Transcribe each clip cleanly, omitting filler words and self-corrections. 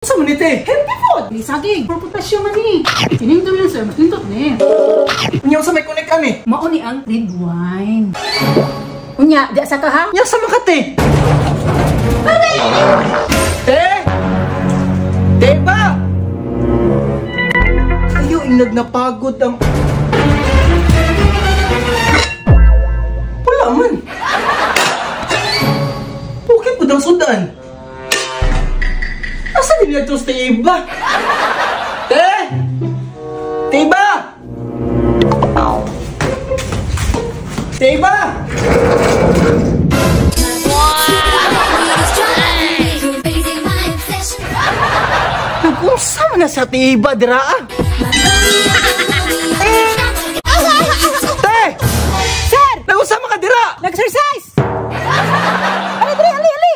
Sa man ite? Healthy food! Ni saging, for potassium man ni. Ining durian, sir, mas nindot ni. Unya sa may connect ani? Mao ni ang red wine. Unya, di sa ka ha? Nya sa Makati. Te! Te ba? Ayo, inag napagod ang... Wala man. Okay po ang sudan. Asa din niya itong sa iba? Te! Te ba? Te ba? Nag-unsa man na sa tiba dira ah? Te! Sir! Nag-unsa man ka dira? Nag-exercise! Ali, diri, ali, ali!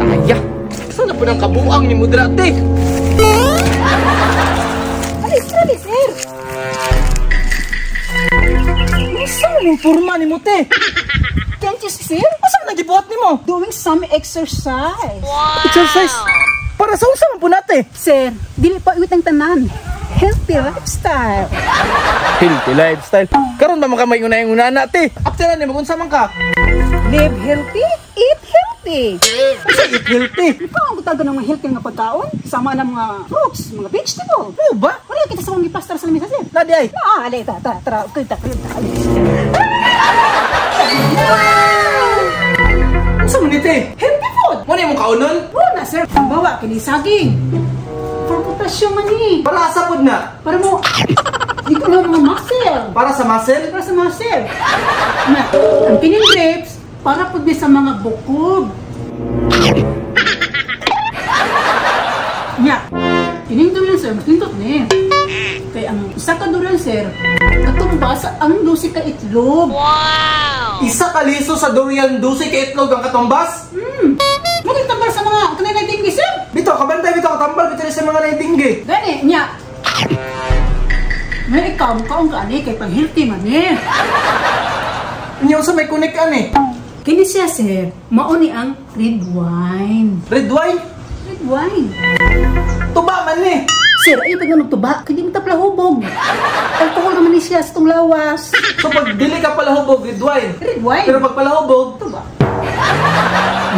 Aya! Saan na po ng kabuang ni mo dira, te? Ali, sir, ali, sir! Unsa man yung forma ni mo, te? Can't you see, sir? Unsa man ang gibuhat ni mo? Doing some exercise. Wow. Exercise? Para sa unsa man po nate? Sir, dili pa iwit ang tanan. Healthy lifestyle. Healthy lifestyle. Karon ba man ka may unay una te? After ani magunsa man ka? Live healthy, eat healthy. Unsa eat healthy? Ikaw ang gutago ng mga healthy nga pagkaon, sama ng mga fruits, mga vegetable. Mo ba? Wala kita sa mga gipastar sa lamisa, sir. Nadi ay. Ah, ali, tara, tara, tara, kita, kita, ali. Unsa man ni te? Healthy food. Mo ni imong kaunon? Wala na, sir. Halimbawa, kini saging. For potassium man ni. Para sa pod na. Para mo, di ko na mga muscle. Para sa muscle? Para sa muscle. Na, ang kining grapes, para pud ni sa mga bukog. Nya, kining durian, sir, mas nindot ni. Kay ang isa ka durian, sir, katumbas ang 12 ka itlog. Wow! Isa ka liso sa durian, 12 ka itlog ang katumbas? Hmm. Muna tambal sa mga kanay dinggi, sir. Bito, kabantay, bito, katambal, bito sa mga naidinggi. Gani, nya. May ikaw, mukaong ka ani, kay pang healthy man eh. Unya sa may connect ani? Kini siya, sir, mao ni ang red wine. Red wine? Red wine. Tuba man ni. Sir, ayaw pag nganong tuba, kaya di mo tapla hubog. Alcohol naman ni siya sa itong lawas. So pag dili ka pala hubog, red wine. Red wine. Pero pag pala hubog, tuba.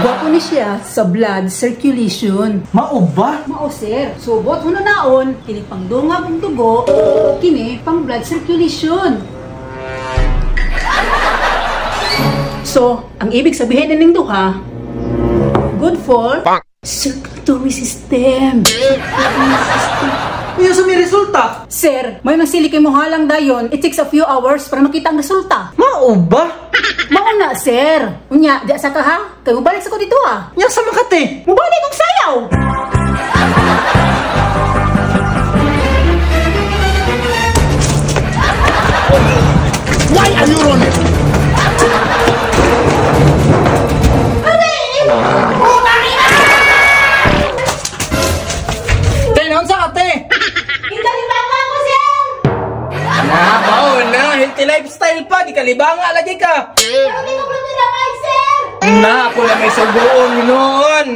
Gwapo ni siya sa blood circulation. Mao ba? Mao, sir. So, bot hununaon, kini pang dungag ang dugo, kini pang blood circulation. So, ang ibig sabihin nining duha, good for circulatory system. Iyo sa may resulta. Sir, may masili kay mo halang dayon, it takes a few hours para makita ang resulta. Mao ba? Mao na, sir. Unya, di sa ka ha? Kay mobalik sa ko dito ha. Nya sa Makati. Mobalik og sayaw. Why are you running? Te, naunsa ka, te? Ikalibanga ko, sir! Na, bao na. Healthy lifestyle pa. Gikalibanga lagi ka. Pero di ko problema, sir! Na, ako na may sugoon noon.